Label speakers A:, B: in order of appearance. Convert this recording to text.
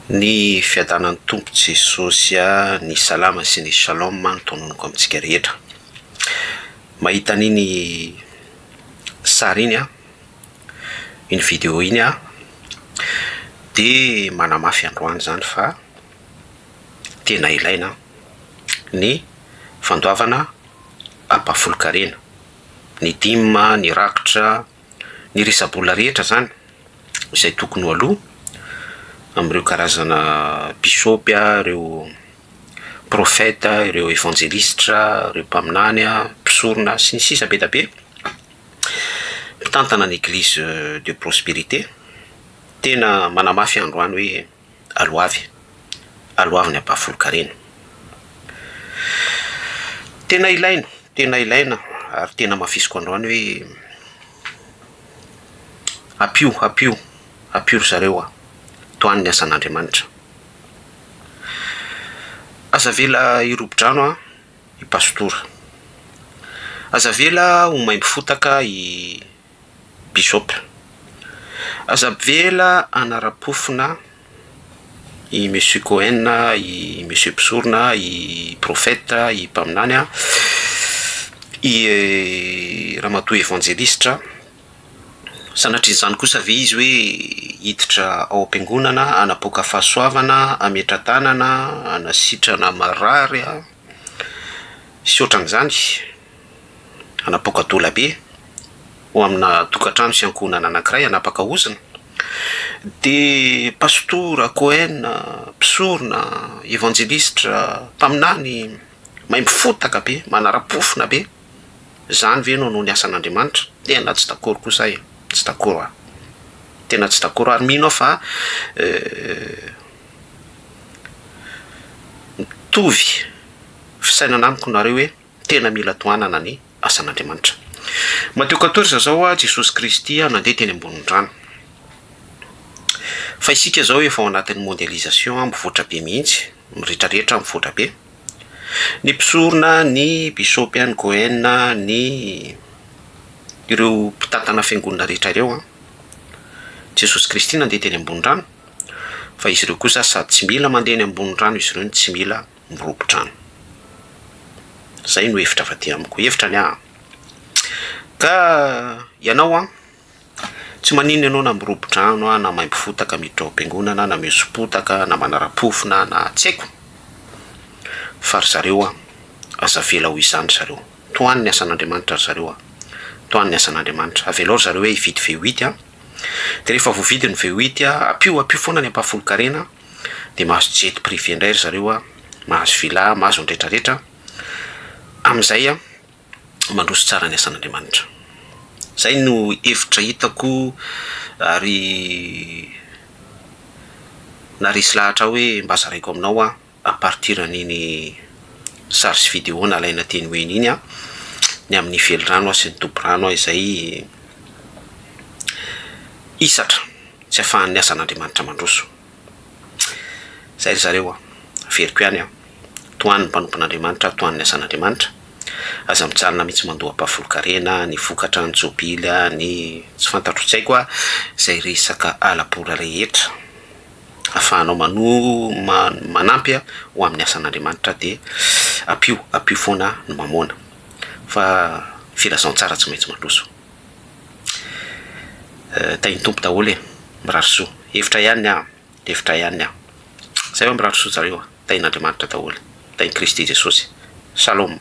A: Ny fiadanan'ny Tompo Jesosy, ny salama sy ny shalom no tononiko amintsika rehetra. Mahita an'iny sary iny aho, iny vidéo iny aho, dia manamafy androany izany fa tena ilaina ny fandoavana ampahafolon-karena, ny dime, ny rakitra, ny resa-bola rehetra izany izay tokony ho aloa amin'ireo karazana bishop, ireo profeta, ireo evanjelistra, ireo mpaminany, mpisorona sy ny sisa be dia be, mpitantana ny eglise de prospérité, tena manamafy androany hoe aloavy, aloavy ny ampahafolon-karena. Tena ilaina, tena ilaina ary tena hamafisiko androany hoe ampio, ampio, ampio ry zareo a, tohano ny asan'Andriamanitra. Aza avela hirobo-drano a i Pastora. Aza avela ho maimbo fotaka i Bishop. Aza avela hanara-pofona i Monsieur Cohen, i Monsieur Mpisorona, i Prophète, i Mpaminany, i Ramatoa Evanjelistra. Sanatrian'izany kosa ve izy hoe hiditra ao am-piangonana hanapoaka fahasoavana, hametra-tanana, hanasitrana marary sy ohatran'izany, hanapoaka dola be ho amina tokantrano sy ankohonana anankiray hanapaka ozona? Dia pastora, Cohen, mpisorona, evanjelistra, mpaminany, maimbo fotaka be, manara-pofona be. Zany ve no hanao ny asan'Andriamanitra? Tena tsy d'accord kosa aho e, tsy d'accord aho, tena tsy d'accord ary mino aho fa mitovy fisainana amiko nareo hoe tena mila tohanana ny asan'Andriamanitra. Matio 14 zao Jesosy Kristy nandeha teny ambonin'ny rano. Fa isika zao efa ao anatin'ny mondialisation mivoatra be mihitsy, miretraretra mivoatra be. Ny mpisorona, ny bishop, ny Cohen, ny ireo mpitantana fiangonana rehetra ireo an, Jesosy Kristy nandeha teny ambony rano, fa izy ireo kosa sady tsy mila mandeha eny ambony rano izy ireo no tsy mila mirobo-drano. Zay no hevitra avy aty amiko, hevitra ny ahy. Ka ianao an, Tsy maninona ianao na mirobo-drano na maimbo fotaka miditra ao am-piangonana na mihoso-potaka na manara-pofona na tsy haiko fa ry zareo a, aza avela ho izany ry zareo. Tohano ny asan'Andriamanitra ry zareo a, tohano ny asan'Andriamanitra. Avelao ry zareo hoe hividy V8 a, dia rehefa voavidy ny V8 a, ampio ampio foana ny ampahafolon-karena dia mahazo jet privé indray ry zareo a, mahazo villa, mahazo ny retraretra, amin'izay a. mandroso tsara ny asan'Andriamanitra. Zay no hevitra hitako ary naharesy lahatra ahy hoe mba zaraiko aminao aho à partir an'iny sary sy vidéo nalaina teny ho eny iny aho, ny amin'ny velirano sy ny doborano izay hisatra tsy ahafahan'ny asan'Andriamanitra mandroso. Zay ry zareo a! Averiko ihany an! Tohano ny mpanompon'Andriamanitra, tohano ny asan'Andriamanitra. Aza mijanona mihitsy mandoa ampahafolon-karena, ny vokatra, ny jobily, ny tsy fantatro tsy haiko a, izay resaka ala-bola rehetra ahafahanao mano- manampy ho amin'ny asan'Andriamanitra dia ampio, ampio foana ny mamoana fa filazantsara tsy maintsy mandroso. Tahin'ny Tompo daholo e! Mirary soa. Hevitra ihany ny ahy, hevitra ihany ny ahy. Zay va mirary soa zareo a! Tahin'Andriamanitra daholo. Tahin'i Kristy Jesosy. Shalom.